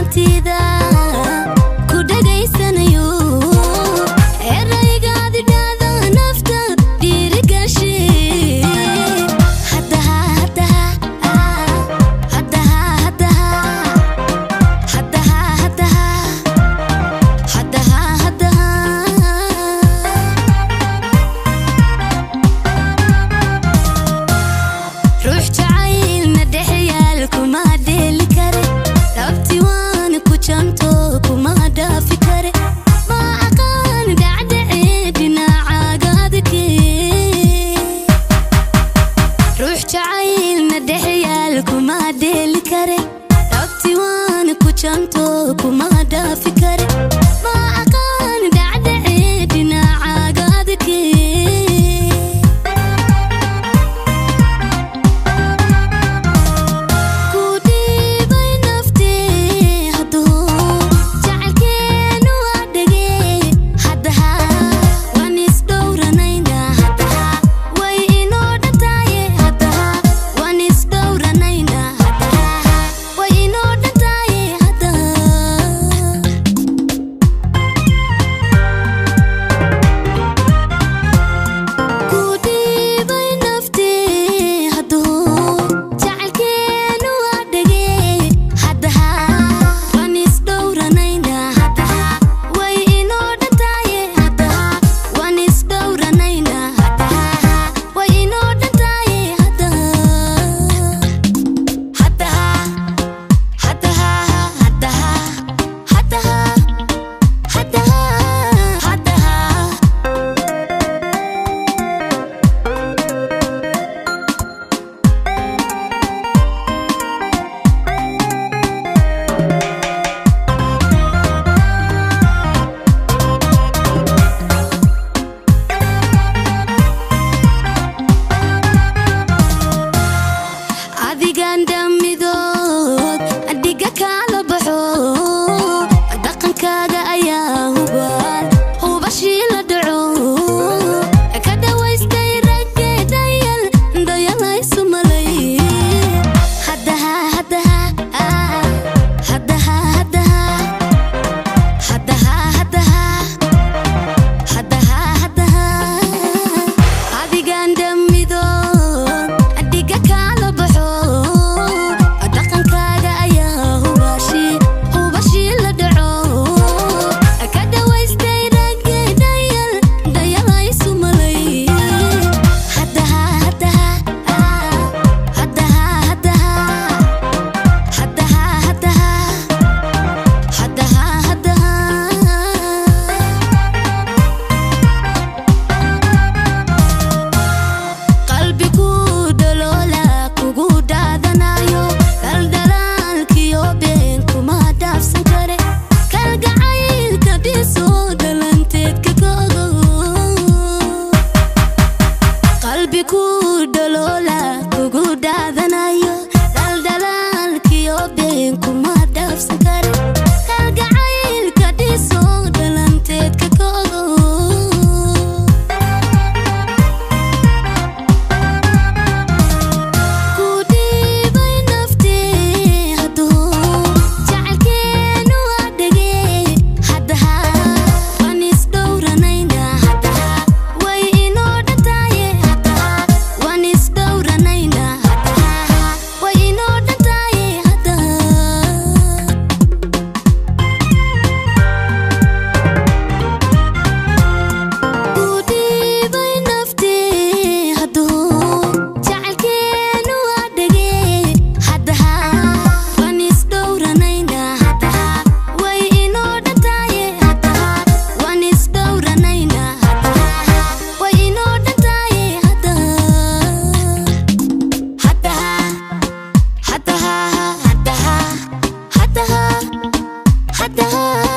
Dhalantiida ku dhegaysanayo, eraygaadi dhaada nafta dhiirigashi. Haddaha, haddaha, haddaha, haddaha, haddaha, haddaha, haddaha, haddaha. Ruux jacaylna dhexyaal kuma dheeli kare, dhabti waan ku janto kuma dhaafi kare. Ma aqaan dhacdhacee dhinacaaga adke. Ruux jacaylna dhexyaal kuma dheeli kare, dhabti waan ku janto kuma dhaafi kare. Ma aqaan dhacdhacee dhinacaaga adke. Ku dhiibay naftee hadduu jacaylkeenu waa dhagee. Haddaha waan isdhowranaynaa, haddaha way inoo dhantaaye. Haddaha waan isdhowranaynaa, haddaha way inoo dhantaaye. Haddaha. Ku dhiibay naftee hadduu jacaylkeenu waa dhagee. Haddaha waan isdhowranaynaa, haddaha way inoo dhantaaye. Haddaha waan isdhowranaynaa, haddaha way inoo dhantaaye. Haddaha, haddaha, haddaha, haddaha, haddaha, haddaha, haddaha. Adigan dhammidood adhiga kala baxo, dhaqankaaga ayaa hubaal hubashii la dhaco. Ka dhawaystay ragge dayal dayalaysu malay. Haddaha, haddaha, haddaha, haddaha, haddaha, haddaha, haddaha, haddaha. Adigan dhammidood adhiga kala baxo, dhaqankaaga ayaa hubashi hubashii la dhaco. Ka dhawaystay ragge dayal dayalaysu malay. Haddaha, haddaha, haddaha, haddaha, haddaha, haddaha, haddaha, haddaha. Qalbigu dhaloola kugu dhaadanayo, dhaldhalaalkiyo been kuma dhaafsan kare. Kalgacaylka dhiso dhalanteedka kogo. Qalbigu dhaloola kugu dhaadanayo, dhaldhalaalkiyo been kuma dhaafsan kare. Kalgacaylka dhiso dhalanteedka kogo. Ku dhiibay naftee hadduu jacaylkeenu waa dhagee. Haddaha waan isdhowranaynaa, haddaha way inoo dhantaaye. Haddaha waan isdhowranaynaa, haddaha way inoo dhantaaye. Haddaha. Ku dhiibay naftee hadduu jacaylkeenu waa dhagee. Haddaha waan isdhowranaynaa, haddaha way inoo dhantaaye. Haddaha waan isdhowranaynaa, haddaha way inoo dhantaaye. Haddaha, haddaha, haddaha, haddaha, haddaha, haddaha.